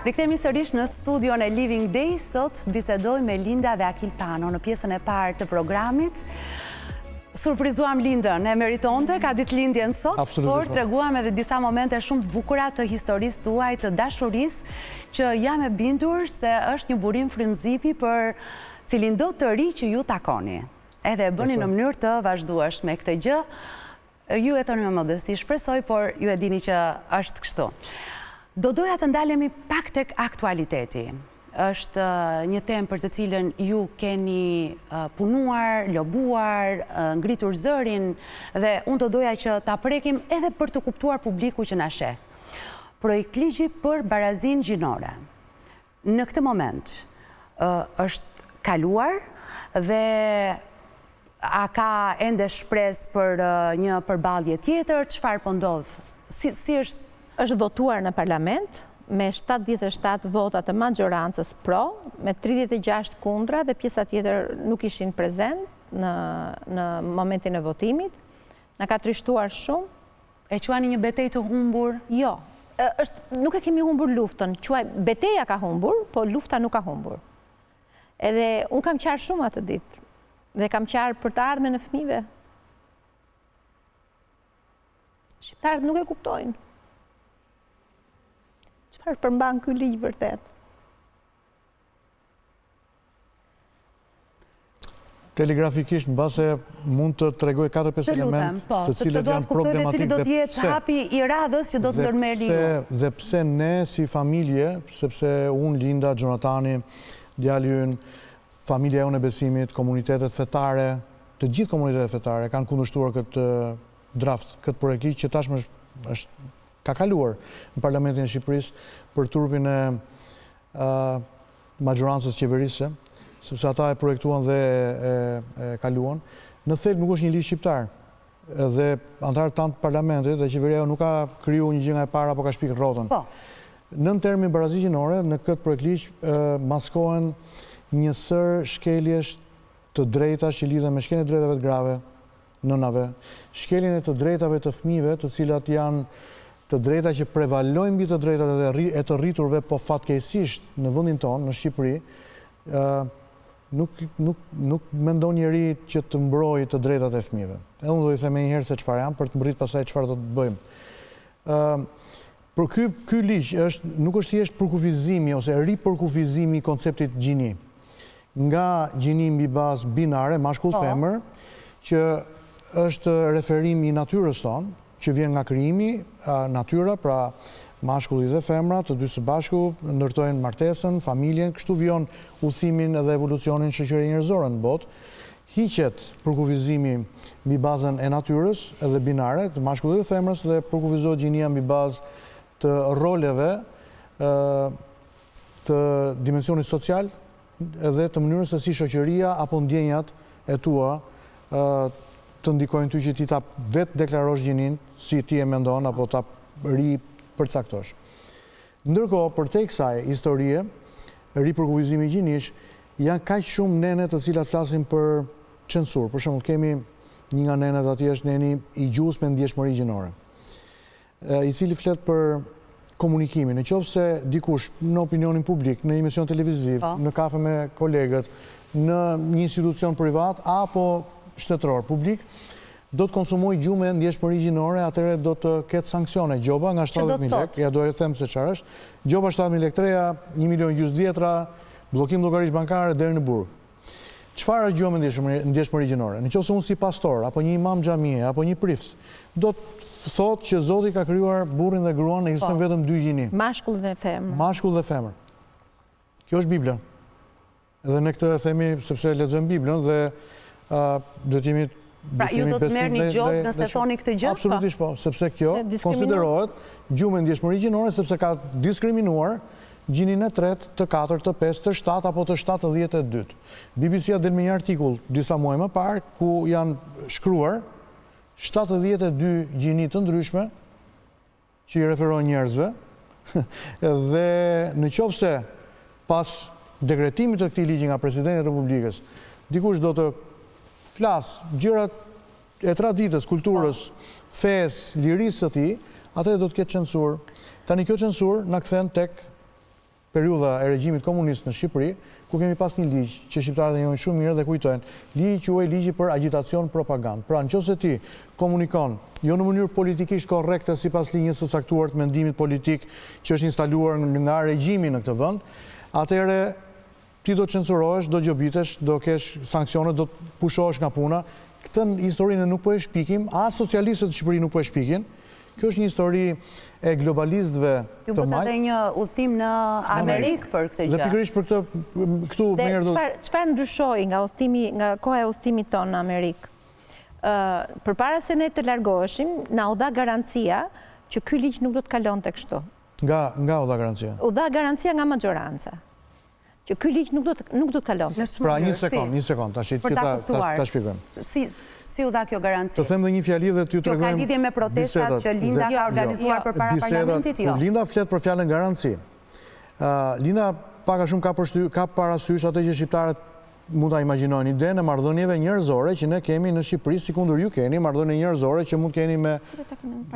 Rikthehemi sërish në studion e Living Day, sot bisedoj me Linda dhe Akil Pano në pjesën e parë të programit. Surprizuam Lindën, e meritonte, ka ditëlindjen sot, por po. treguam edhe disa momente shumë të bukura të historisë tuaj, të dashurisë, që jam e bindur se është një burim frymëzimi për cilindo të ri që ju takoni. Edhe e bëni në mënyrë të vazhdueshme këtë gjë. Ju e thoni me modesti, shpresoj, por ju e dini që është kështu. Do doja të ndalemi pak tek aktualiteti. Është një temë për të cilën ju keni punuar, lobuar, ngritur zërin dhe unë do doja që ta prekim edhe për të kuptuar publiku që na sheh. Projektligji për barazinë gjinore. Në këtë moment është kaluar dhe a ka ende shpresë për një përballje tjetër, çfarë po ndodh? Si si është Është votuar në parlament me 77 vota të maxhorancës pro, me 36 kundra dhe pjesa tjetër nuk ishin prezent në në momentin e votimit. Na ka trishtuar shumë. E quani një betejë të humbur? Jo. Është, nuk e kemi humbur luftën. Quaj, beteja ka humbur, po lufta nuk ka humbur. Edhe unë kam qarë shumë atë ditë. Dhe kam qarë për të ardhmen e fëmijëve. Shqiptarët nuk e kuptojnë. Çfarë përmban ky ligj vërtet? Telegrafikisht, mbase mund të tregoj 4-5 element po, të cilët janë problematik dhe pse. Të hapi i radhës që do të ndërmerrni ju. Dhe pse ne si familje, sepse unë, Linda, Jonatani, djali ynë, familja jonë e besimit, komunitetet fetare, të gjithë komunitetet fetare kanë kundërshtuar këtë draft, këtë projektligj që tashmë është ka kaluar në Parlamentin e Shqipërisë për turpin e maxhorancës qeverisëse, sepse ata e projektuan dhe e kaluan. Në thelb nuk është një ligj shqiptar. Dhe anëtarët tanë të parlamentit dhe qeveria nuk ka kriju një gjë nga e para apo ka shpik rrotën. Po. Nën termin barazi gjinore, në këtë projektligj maskohen një sërë shkeljesh të drejtash që lidhen me shkeljen e drejtave të grave, nënave, shkeljen e të drejtave të fëmijëve, të cilat janë të drejta që prevalojnë mbi të drejtat e të rriturve, po fatkeqësisht në vendin tonë, në Shqipëri, nuk nuk nuk mendon njeri që të mbrojë të drejtat e fëmijëve. Edhe unë do i them menjëherë se çfarë janë për të mbërrit pastaj çfarë do të bëjmë. Ë Por ky ky ligj është nuk është thjesht përkufizimi ose ripërkufizimi i konceptit gjini. Nga gjini mbi bazë binare, mashkull po. femër, që është referim i natyrës tonë, që vjen nga krijimi, natyra, pra mashkulli dhe femra, të dy së bashku ndërtojnë martesën, familjen, kështu vijon udhëtimin dhe evolucionin shoqëria njerëzore në botë. Hiqet përkufizimi mbi bazën e natyrës edhe binare, të mashkullit dhe femrës dhe përkufizohet gjinia mbi bazë të roleve të dimensionit social edhe të mënyrës se si shoqëria apo ndjenjat e tua të ndikojnë ty që ti ta vetë deklarosh gjininë si ti e mendon apo ta ripërcaktosh. Ndërkohë, përtej kësaj historie, ripërkufizimi gjinish, janë kaq shumë nene të cilat flasin për censurë. Për shembull, kemi një nga nenet atje është neni i gjuhës me ndjeshmëri gjinore, i cili flet për komunikimin. Në qoftë se dikush në opinionin publik, në emision televiziv, po. në kafe me kolegët, në një institucion privat apo shtetëror publik, do të konsumojë gjuhë me ndjeshmëri gjinore, atëherë do të ketë sanksione, gjoba nga 70.000 lekë, ja do e them se çfarë është, gjoba 70.000 lekë të reja, 1 milion e gjysmë të vjetra, bllokim llogarish bankare deri në burg. Çfarë është gjuha me ndjeshmëri gjinore? Në qoftë se unë si pastor apo një imam xhamie apo një prift do të thotë që Zoti ka krijuar burrin dhe gruan, ekzistojnë po. vetëm dy gjini. Mashkull dhe femër. Mashkull dhe femër. Kjo është Bibla. Edhe ne këtë e themi sepse lexojmë Biblën dhe do të jemi Pra ju do të merrni gjobë nëse thoni këtë gjë? Absolutisht po, sepse kjo konsiderohet gjuhë me ndjeshmëri gjinore sepse ka diskriminuar gjininë e tretë, të katërt, të pestë, të shtatë apo të 72. BBC-a del me një artikull disa muaj më parë ku janë shkruar 72 gjini të ndryshme që i referohen njerëzve dhe në qoftë se pas dekretimit të këtij ligji nga Presidenti i Republikës, dikush do të flasë gjërat e traditës, kulturës, fesë, lirisë së tij, atëherë do të ketë censurë. Tani kjo censurë na kthen tek. periudha e regjimit komunist në Shqipëri, ku kemi pas një ligj që shqiptarët e njohin shumë mirë dhe kujtojnë, ligji quhej ligji për agjitacion propagandë. Pra, në qoftë se ti komunikon jo në mënyrë politikisht korrekte sipas linjës së caktuar të mendimit politik që është instaluar nga regjimi në këtë vend, atëherë Ti do të censurohesh, do gjobitesh, do kesh sanksione, do të pushohesh nga puna. Këtë histori ne nuk po e shpikim, as socialistët në Shqipëri nuk po e shpikin. Kjo është një histori e globalistëve të majtë. Ju bëtë edhe një udhëtim në Amerikë për këtë gjë. Dhe pikërisht për këtë, këtu më erdhi... Dhe çfarë ndryshoi nga udhëtimi, nga koha e udhëtimit tonë në Amerikë? Përpara se ne të largoheshim, na u dha garancia që ky ligj nuk do të kalonte kështu. Nga, nga u dha garancia? U dha garancia nga maxhoranca. Që ky ligj nuk do të nuk do të kalonte. Pra një sekond, një sekond, tash që ta ta shpjegojmë. Si si u dha kjo garanci? Të them dhe një fjali dhe t'ju tregojmë. Kjo ka lidhje me protestat që Linda ka organizuar përpara parlamentit, jo? Kur Linda flet për fjalën garanci, Linda pak a shumë ka përshty, ka parasysh atë që shqiptarët mund ta imagjinojnë idenë e marrëdhënieve njerëzore që ne kemi në Shqipëri, sikundër ju keni marrëdhënie njerëzore që mund të keni me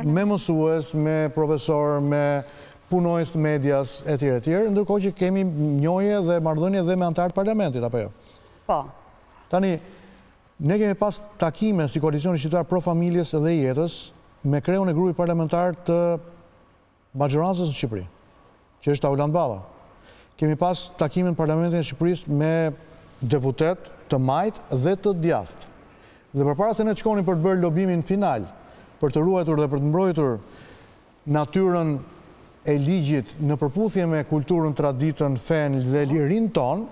me mësues, me profesor, me punonjës të medias etj etj, ndërkohë që kemi njohje dhe marrëdhënie dhe me anëtarë të parlamentit apo jo? Po. Tani ne kemi pas takime si Koalicioni Shqiptar Pro Familjes dhe Jetës me kreun e grupit parlamentar të maxhorancës në Shqipëri, që është Taulant Balla. Kemi pas takime në Parlamentin e Shqipërisë me deputetë të majtë dhe të djathtë. Dhe përpara se ne të shkonim për të bërë lobimin final, për të ruajtur dhe për të mbrojtur natyrën e ligjit në përputhje me kulturën, traditën, fenë dhe lirinë tonë,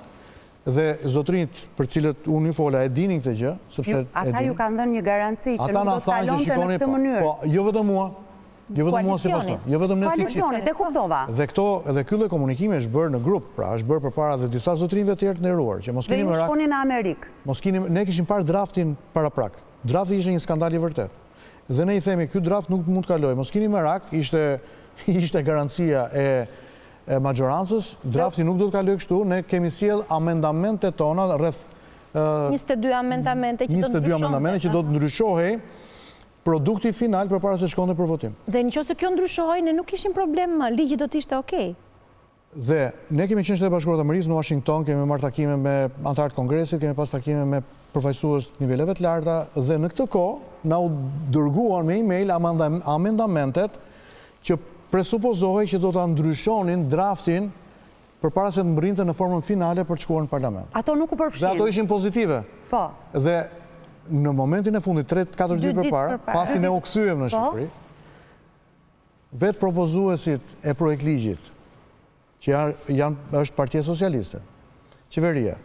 dhe zotërinjtë për të cilët unë ju fola e dinin këtë gjë, sepse e dinin. Ata ju kanë dhënë një garanci që nuk do të kalonte në këtë po, mënyrë. Po, jo vetëm mua, jo vetëm mua si person, jo vetëm ne si Koalicionit, e kuptova. Dhe këto, dhe ky lloj komunikimi është bërë në grup, pra është bërë përpara dhe disa zotërinjve të tjerë të nderuar, që mos kini merak. Dhe ju shkoni në Amerikë. Mos kini, ne kishim parë draftin paraprak. Drafti ishte një skandal i vërtetë. Dhe ne i themi, ky draft nuk mund të kalojë, mos kini merak, ishte ishte garancia e e maxhorancës, drafti nuk do të kalojë kështu, ne kemi sjellë amendamentet tona rreth 22 amendamente që do të 22 amendamente që do të ndryshohej produkti final përpara se të shkonte për votim. Dhe në qoftë se kjo ndryshohej, ne nuk kishim problem më, ligji do të ishte okay. Dhe ne kemi qenë në Shtetet e Bashkuara të Amerikës, në Washington, kemi marrë takime me anëtarë të Kongresit, kemi pas takime me përfaqësues të niveleve të larta dhe në këtë kohë na u dërguan me email amendamentet që presupozohej që do ta ndryshonin draftin përpara se të mbërrinte në formën finale për të shkuar në parlament. Ato nuk u përfshinë. Dhe ato ishin pozitive. Po. Dhe në momentin e fundit, 3-4 ditë përpara, pasi ne u kthyem në po. Shqipëri, Vetë propozuesit e projektligjit, që janë është Partia Socialiste, qeveria,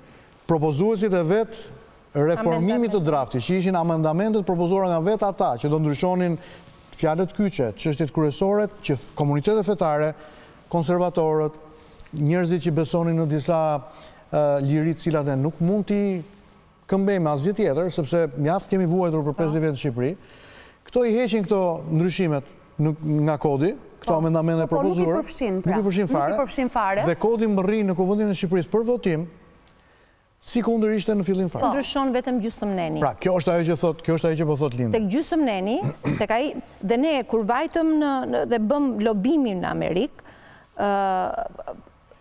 propozuesit e vetë reformimit të draftit, që ishin amendamentet propozuara nga vetë ata, që do ndryshonin fjalët kyçe, çështjet kryesore që komunitetet fetare, konservatorët, njerëzit që besonin në disa liri të cilat ne nuk mund t'i këmbejmë asgjë tjetër, sepse mjaft kemi vuajtur për 50 vjet në Shqipëri. Këto i heqin këto ndryshimet nga kodi, këto po, amendamente po, po, propozuar. Nuk i përfshin, pra. Nuk i përfshin fare. Nuk i përfshin fare. Dhe kodi mbërrin në Kuvendin e Shqipërisë për votim, sikundër ishte në fillim fare. Ndryshon vetëm gjysëm neni. Pra, kjo është ajo që thotë, kjo është ajo që po thotë Linda. Tek gjysëm neni, tek ai dhe ne kur vajtëm në dhe bëmë lobimin në Amerikë, ë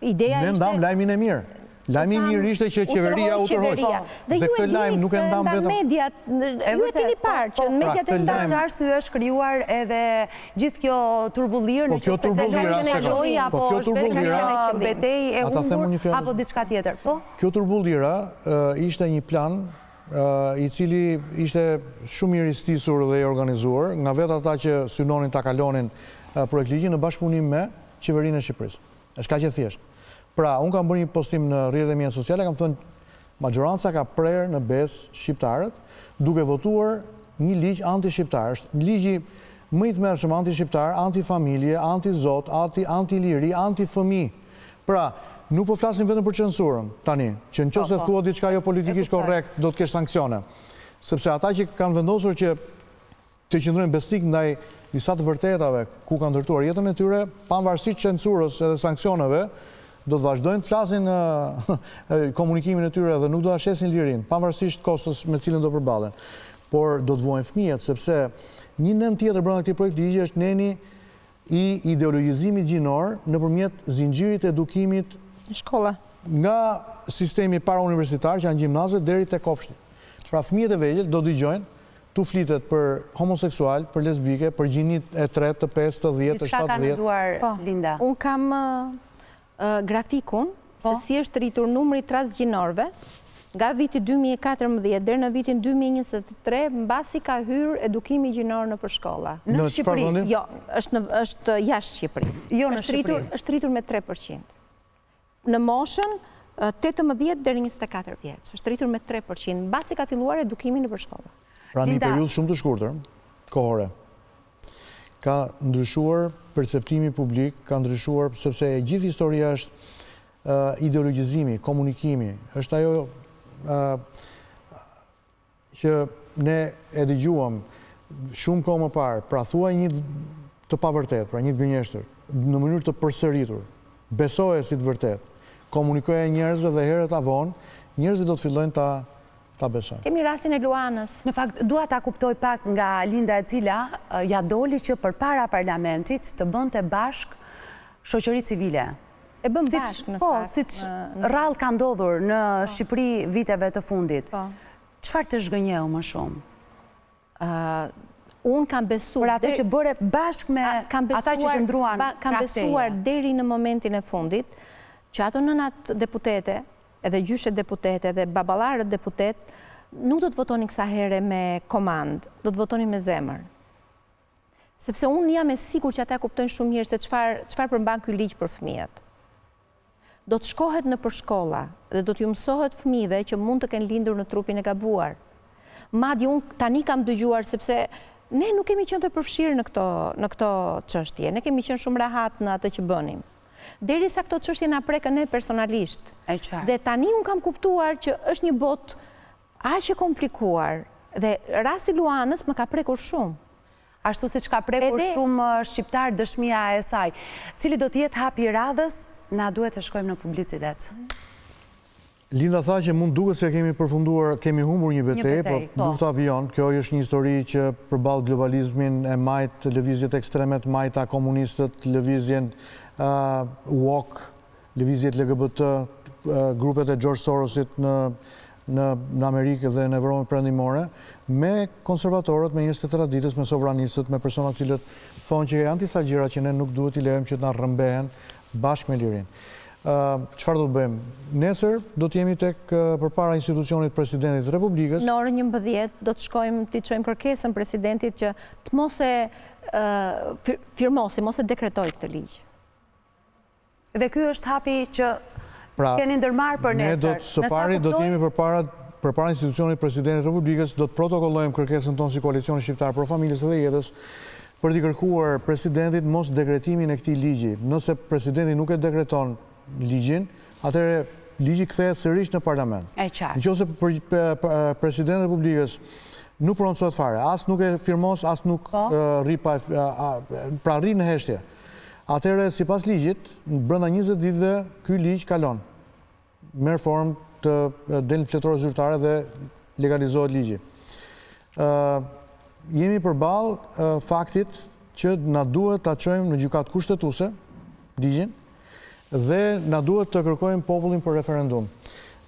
Ideja ishte... Ne ndamë lajmin e mirë. Lajmi i mirë ishte që qeveria u tërhoq. Dhe ju e dini nuk e ndamë vetëm mediat, ju e keni po, parë që në po. mediat e ndanë. Për këtë arsye është krijuar edhe gjithë kjo turbullirë po, në që se të lojë apo është vetëm një betejë e humbur apo diçka tjetër. Po? Kjo turbullira ishte një plan i cili ishte shumë i ristisur dhe i organizuar nga vetë ata që synonin ta kalonin projektligjin në bashkëpunim me qeverinë e Shqipërisë. Është kaq e thjeshtë. Pra, unë kam bërë një postim në rrjetet e mia sociale, kam thënë maxhoranca ka prerë në besë shqiptarët duke votuar një ligj anti-shqiptar. Është ligji më i tmerrshëm anti-shqiptar, anti-familje, anti-zot, anti anti-liri, anti-fëmijë. Pra, nuk po flasim vetëm për censurën tani, që në qoftë se po, po. thua diçka jo politikisht korrekt, do të kesh sanksione. Sepse ata që kanë vendosur që të qëndrojnë besnik ndaj disa të vërtetave ku kanë ndërtuar jetën e tyre, pavarësisht censurës edhe sanksioneve, do të vazhdojnë të flasin në komunikimin e tyre dhe nuk do ta shesin lirinë, pavarësisht kostos me cilën do përballen. Por do të vuajnë fëmijët, sepse një nen tjetër brenda këtij projektligji është neni i ideologjizimit gjinor nëpërmjet zinxhirit të edukimit në shkolla. Nga sistemi parauniversitar që janë gjimnazet deri te kopshti. Pra fëmijët e vegjël do dëgjojnë t'u flitet për homoseksual, për lesbike, për gjinitë e tretë, të pestë, të dhjetë, të Diçka ka në 70. duar Po, Linda. unë kam grafikun se Po. si është rritur numri i transgjinorëve nga viti 2014 deri në vitin 2023, mbasi ka hyrë edukimi gjinor nëpër shkolla. Në Në çfarë Shqipëri. vendi? Jo, është në është jashtë Shqipërisë. Jo në Është rritur, Shqipëri. është rritur me 3%. Në moshën 18 deri 24 vjeç. Është rritur me 3%, mbasi ka filluar edukimi nëpër shkolla. Pra në një Linda. periudhë shumë të shkurtër, kohore, ka ndryshuar perceptimi publik, ka ndryshuar sepse e gjithë historia është ideologjizimi, komunikimi, është ajo që ne e dëgjuam shumë kohë më parë, pra thuaj një të pavërtetë, pra një të gënjeshtër, në mënyrë të përsëritur, besoje si të vërtetë, komunikoje njerëzve dhe herët a vonë, njerëzit do të fillojnë ta ta besojnë. Kemi rastin e Luanës. Në fakt, dua ta kuptoj pak nga Linda e cila ja doli që përpara parlamentit të bënte bashkë shoqëri civile. E bën Siç- bashkë në po, fakt. siç rrallë ka ndodhur në Shqipëri viteve të fundit. Po. Çfarë të zhgënjeu më shumë? Unë kam besuar Për ato që bëre bashkë me kam ata që besuar- qëndruan kam krah besuar teje. deri në momentin e fundit që ato nënat deputete, edhe gjyshet deputete, edhe baballarët deputet, nuk do të votonin kësa here me komand, do të votonin me zemër. Sepse unë jam e sigur që ata kuptojnë shumë mirë se çfarë çfarë përmban ky ligj për fëmijët. Do të shkohet nëpër shkolla dhe do t'ju mësohet fëmijëve që mund të kenë lindur në trupin e gabuar. Madje unë tani kam dëgjuar sepse ne nuk kemi qenë të përfshirë në këto në këto çështje. Ne kemi qenë shumë rahat në atë që bënim. Derisa këto çështje na prekën ne personalisht. E qartë. Dhe tani unë kam kuptuar që është një botë aq e komplikuar dhe rasti Luanës më ka prekur shumë. Ashtu siç ka prekur Edhe- shumë shqiptar dëshmia e saj. Cili do të jetë hapi i radhës, na duhet të shkojmë në publicitet. Linda tha që mund duket se kemi përfunduar, kemi humbur një betejë, betejë, po po. lufta vijon. Kjo është një histori që përball globalizmin e majt, lëvizjet ekstreme të majta, komunistët, lëvizjen uh, woke, lëvizjet LGBT, uh, grupet e George Sorosit në në në Amerikë dhe në Evropën Perëndimore, me konservatorët, me njerëz të traditës, me sovranistët, me persona të cilët thonë që janë disa gjëra që ne nuk duhet i lejojmë që të na rrëmbehen bashkë me lirinë. Çfarë do të bëjmë? Nesër do të jemi tek përpara institucionit presidentit të Republikës. Në orën 11 do të shkojmë t'i çojmë kërkesën presidentit që të mos e firmosi, mos e dekretoj këtë ligj. Dhe ky është hapi që Pra, keni ndërmarrë për Ne do nesër. të së Me sa pari do të kuptoj- jemi përpara përpara institucionit presidentit të Republikës, do të protokollojmë kërkesën tonë si koalicioni shqiptar pro familjes dhe jetës për t'i kërkuar presidentit mos dekretimin e këtij ligji. Nëse presidenti nuk e dekreton ligjin, atëherë ligji kthehet sërish në parlament. E qartë. Në qoftë se presidenti i Republikës nuk prononcohet fare, as nuk e firmos, as nuk Po. rri pa, pra rri në heshtje. Atëherë sipas ligjit, brenda 20 ditëve ky ligj kalon. Merr formë të del në fletore zyrtare dhe legalizohet ligji. Ë jemi përballë faktit që na duhet ta çojmë në gjykatë kushtetuese ligjin dhe na duhet të kërkojmë popullin për referendum.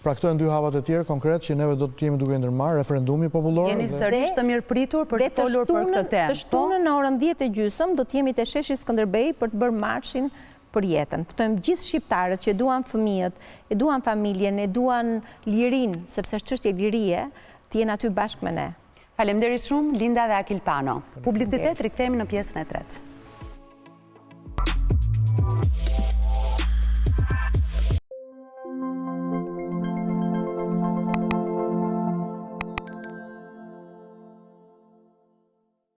Pra këto janë dy hapat e tjerë konkret që neve do të jemi duke ndërmarrë, referendumi popullor Jeni dhe sërish të mirëpritur për Dhe të folur për këtë temë. Të shtunën në orën 10 e gjysmë do të jemi te sheshi Skënderbej për të bërë marshin për jetën. Ftojmë gjithë shqiptarët që e duan fëmijët, e duan familjen, e duan lirinë, sepse është çështje lirie, të jenë aty bashkë me ne. Faleminderit shumë Linda dhe Akil Pano. Publicitet rikthehemi në pjesën e tretë.